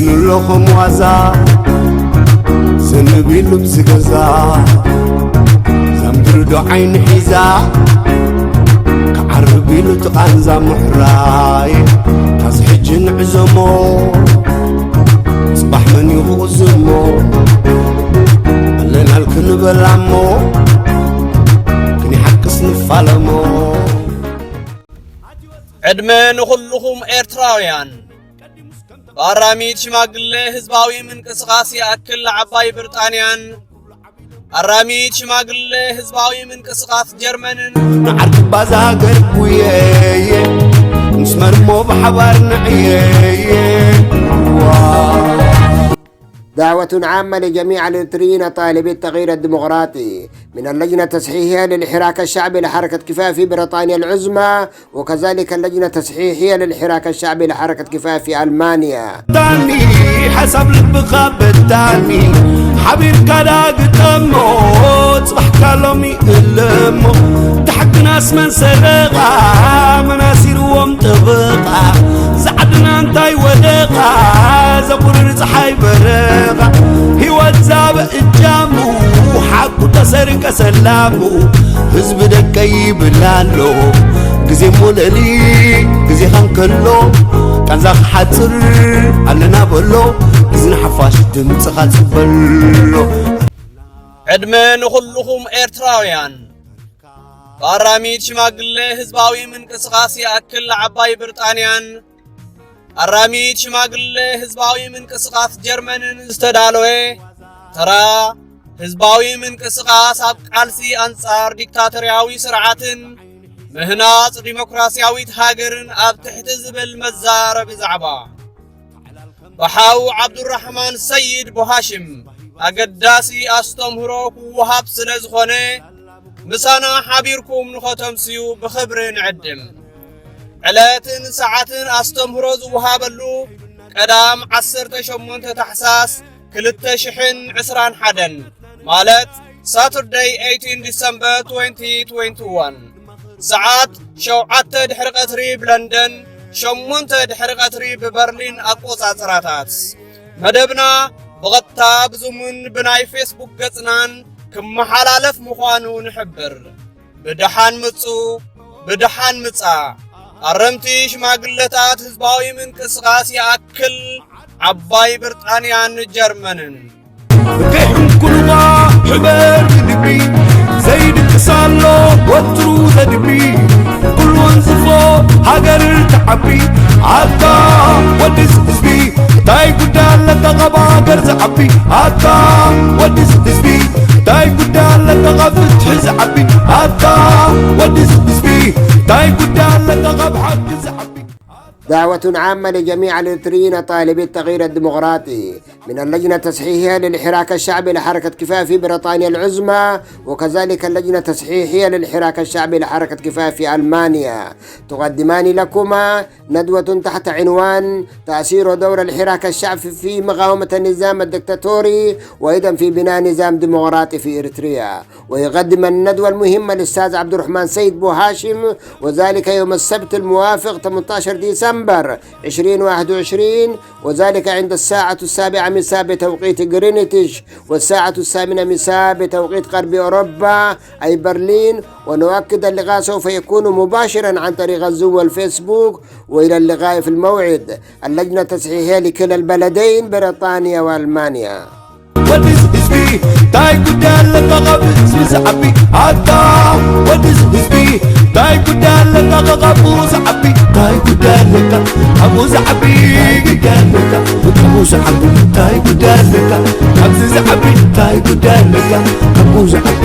ንለኹም ዋዛ ዘንብ ኢሉ ብዝገዛ ዛምድሪ ዶ ዓይኒ ሒዛ ክዓርብ ኢሉ ትቓንዛ ምሕራይ ካዚ ሕጂ ንዕዘሞ ጽባሕ መን ይኽእዝሞ ኣለናል ክንበላሞ ክንሓቅስ ንፋለሞ። ዕድመ ንኹልኹም ኤርትራውያን። ብኣራሚት ሽማግለ ህዝባዊ ምንቅስቓስ ይኣክል ዓባይ ብርጣንያን ኣራሚት ሽማግለ ህዝባዊ ምንቅስቓስ ጀርመንን ንዓርኪ ባዛ ሃገር ጉየየ ምስ መርሞ ብሓባር ንዕየየ دعوة عامة لجميع الإريتريين طالبي التغيير الديمقراطي من اللجنة التصحيحية للحراك الشعبي لحركة كفاح في بريطانيا العظمى وكذلك اللجنة التصحيحية للحراك الشعبي لحركة كفاح في ألمانيا. ዳኒ ሓሳብ ልብኻ በዳኒ ሓቢርካ ዳግጠሞ ጽባሕካ ሎሚ እለሞ ዳሕግናስ መን ሰረቓ መናሲርዎም ጠበቓ ዛዕድና እንታይ ወደቓ ዘቑርር ፀሓይ በረቓ ህይወት ዛበ እጃሙ ሓቁ ተሰርቀ ሰላሙ ህዝቢ ደቀይ ይብል ኣሎ ግዜ ሞለሊ ግዜኻ እንከሎ ቃንዛ ክሓፅር ኣለና በሎ እዚ ንሓፋሽ ድምፅኻ ፅበሎ ዕድመ ንኹልኹም ኤርትራውያን ብኣራሚት ሽማግለ ህዝባዊ ምንቅስቓስ ይኣክል ዓባይ ብርጣንያን ኣራሚት ሽማግለ ህዝባዊ ምንቅስቓስ ጀርመንን ዝተዳለወ ተራ ህዝባዊ ምንቅስቓስ ኣብ ቃልሲ ኣንጻር ዲክታቶርያዊ ስርዓትን ምህናጽ ዲሞክራስያዊት ሃገርን ኣብ ትሕቲ ዝብል መዛረቢ ዛዕባ ብሓው ዓብዱራሕማን ሰይድ ቡሃሽም ኣገዳሲ ኣስተምህሮ ክወሃብ ስለ ዝኾነ ምሳና ሓቢርኩም ንኸተምስዩ ብኽብሪ ንዕድም። ዕለትን ሰዓትን ኣስተምህሮ ዝወሃበሉ ቀዳም ዓሰርተ ሸሞንተ ታሕሳስ ክልተ ሽሕን ዕስራን ሓደን ማለት Saturday eighteen December twenty twenty-one ሰዓት ሸውዓተ ድሕሪ ቀትሪ ብለንደን ሸሞንተ ድሕሪ ቀትሪ ብበርሊን ኣቆጻጽራታት መደብና ብቐጥታ ብዙምን ብናይ ፌስቡክ ገጽናን ክመሓላለፍ ምዃኑ ንሕብር። ብደሓን ምጹ፣ ብደሓን ምጻ። ኣረምቲ ሽማግለታት ህዝባዊ ምንቅስቓስ ይኣክል ዓባይ ብርጣንያን ጀርመንን። ከይሕንኩልዋ ሕበር ብልቢ ዘይድቅስ ኣሎ ወትሩ ዘድቢ ኩሉ ወንዝፎ ሃገር ትዓቢ ኣታ ወድስ ህዝቢ እንታይ ጉዳይ ኣለካ ካብ ሃገር ዝዓቢ ኣታ ወድስ ህዝቢ እንታይ ጉዳይ ኣለካ ካብ ፍትሒ ዝዓቢ ኣታ ወድስ ህዝቢ እንታይ ጉዳይ ኣለካ ካብ ሓቂ ዝዓቢ دعوة عامة لجميع الإريتريين طالبي التغيير الديمقراطي من اللجنة التصحيحية للحراك الشعبي لحركة كفاح في بريطانيا العظمى وكذلك اللجنة التصحيحية للحراك الشعبي لحركة كفاح في ألمانيا تقدمان لكما ندوة تحت عنوان تأثير ودور الحراك الشعبي في مقاومة النظام الدكتاتوري وأيضا في بناء نظام ديمقراطي في إريتريا ويقدم الندوة المهمة الأستاذ عبد الرحمن سيد بو هاشم وذلك يوم السبت الموافق ثمنتاشر ديسمبر عشرين واحد وعشرين وذلك عند الساعة السابعة مساء بتوقيت غرينتش والساعة الثامنة مساء بتوقيت غرب أوروبا أي برلين ونؤكد اللقاء سوف يكون مباشرا عن طريق الزوم والفيسبوك وإلى اللقاء في الموعد اللجنة التصحيحية لكلا البلدين بريطانيا وألمانيا. ወድስ ህዝቢ ታይ ጉዳይ ኣለካ ካብ ህዝቢ ዝዓቢ ኣታ ወድስ ህዝቢ ታይ ጉዳይ ኣለካ ካብኡ ዝዓቢ ታይ ጉዳይ ኣለካ ካብኡ ዝዓቢ ጉዳይ ኣለካ ካብኡ ዝዓቢ ታይ ጉዳይ ኣለካ ካብዚ ዝዓቢ ታይ ጉዳይ ኣለካ ካብኡ ዝዓቢ